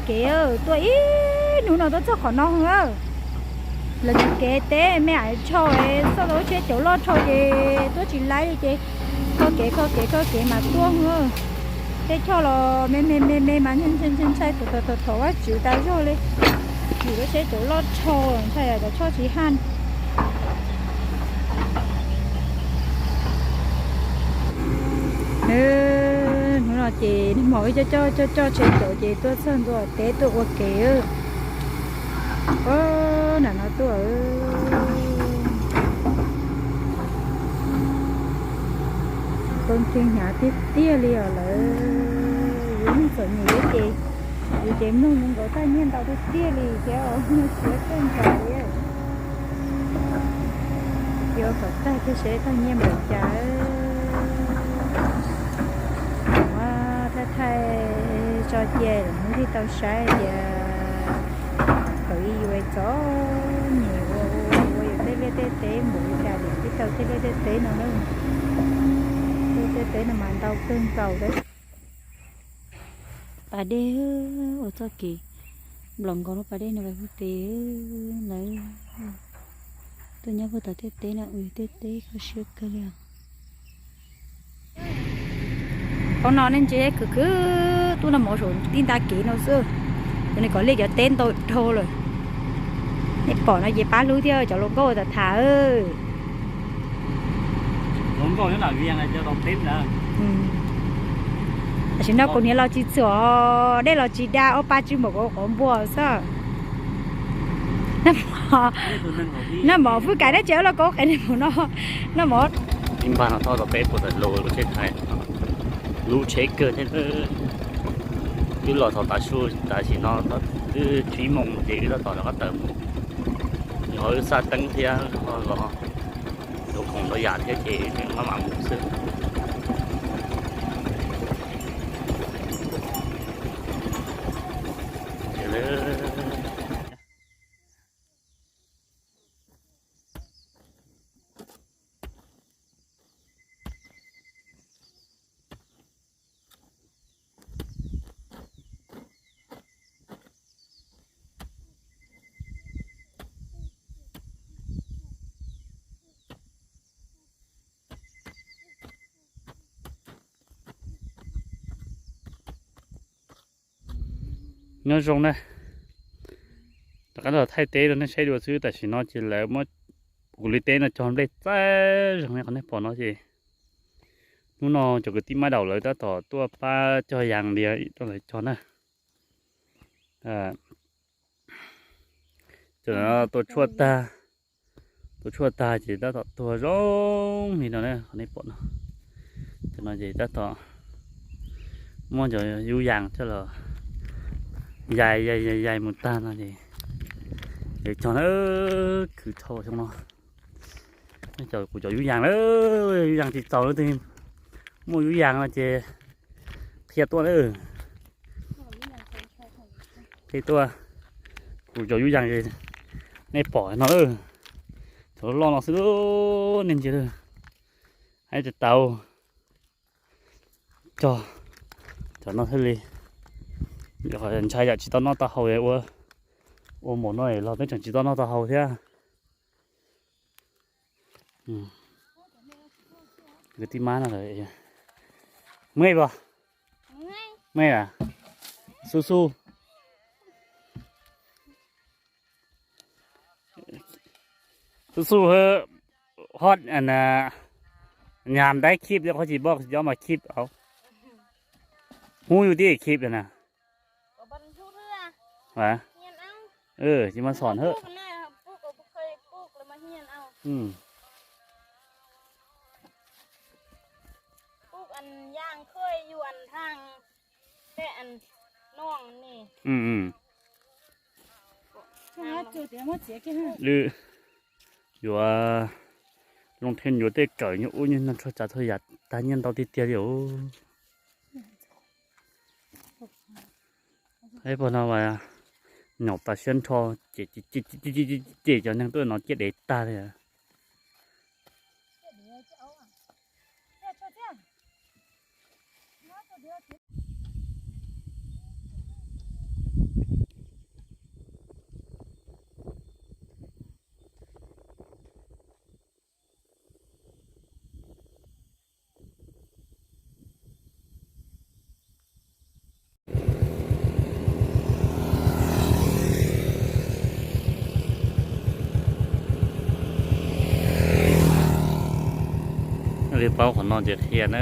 Kev tuaj ib hnub no tuaj txog qhov no hwv. Lawv tsis kev teb me ais rho, txog tau lub tsheb caum loj rho ces tuaj tsis laib li ces kho kev kho kev kho kev mas tuaj hwv. Teb choj los me me me me mas ntshai ntshai ntshai ntshai thov thov thov Vajtswv tas zog li. Vim lub tsheb caum loj rho, ntshai cov choj tsis haj. Hnub no ces nag hmo wb coj coj coj coj tsheb caum ces tuaj txog ntua teb tuaj ua kev. Nram no tuaj, poob nkeeg hnyav tiag tiag li os lawm. Yus neeg txom nyem ces yus ces mloog zoo nkaus tag nyiaj ntau tiag tiag li thiab, siab kawg nkaus li. Yuav kom tag kiag seb tag nyiaj npaum cas. Muab thaij thaij tso cia lwm hnub thiaj tau saib hais tias thaum ub yus txom nyem ua ua ua yus tej liaj tej teb npaum li cas lawm thiaj tau tej liaj tej teb no na. Tej liaj tej teb no mas ntau kawg nkaus thiab. Pas dej, ua txoj kev nplaum nkaus lub pas dej no pem pem lawm. Tuaj nyob puag tom tej teb no, ua tej teb kho siab kawg li os. Thaum no nej ntsia khwv khwv tuaj noj mov saum tib nta kev no xwb. Cov no kom liaj cov teb ntau dhau lawm. Nej pom no ces pab hlub thiab cov hluas nkauj tham tham. Tam sim no kaus hniav los tsis txhuam, dej los tsis da, ua pa tsis npaum kuv quav npua xwb. Noj mov fwj kais dab tsi los kaub qe npaum no. Noj mov. Ib npag no thaum peb puag tom lub tsheb thaiv, lub tsheb kawg thiab. Twb los thaum tav su, tam sim no twb tsib moos ces wb tab tom rov qab tawm mus. Yog wb xav teeb thiab los tus khoom ntau yam thiab ces maj mam mus xwb. Nyob zoo na, rov qab los thaij teb rau nej saib dua xwb. Tam sim no ces lawv muab kuv li teb no cog nplej txaij zeeg li qhov nej pom no ces hnub no cov kwv tij mab daum lawv tab tom tuaj pab cog yas dias rau lawv cog na. Cov no tua tshuaj tag, tua tshuaj tag ces tab tom tuag zoo li no na, qhov nej pom no. Cov no ces tab tom muab cov yub yas coj los yais yais yais yais mus tag no ces yuav cog na, khwv dhau xyoo no. Cov kuv cov yub yas na, yub yas tsis txaus na, muaj yub yas no ces qhia tuaj na. Qhia tuaj, kuv cov yub yas nej pom no, cov loj no xwb, nej ntsia, hais tsis tau. Cog cov no thiaj li, ntshai yam tsis tau noj tau haus ua, ua npaum no los twb tseem tsis tau noj tau haus thiab. Kwv tij mab no, muaj ib pom, muaj ib a, xub xub, xub xub hwb, hot nyam ntaib khib qhov tsis pom cov mas khib au, hub yus tib khib na. Tsis muaj xom hwb. Yuav loo thia yuav tej kawm nyuag ub nyuag no rho tsav txhua yam tag nyiaj ntau tiag tiag li os. Peb pog no mas nyaum tas siab nrho, ces cov neeg tuaj no ciaj dev tag li. Twb paub qhov no ces qhia na.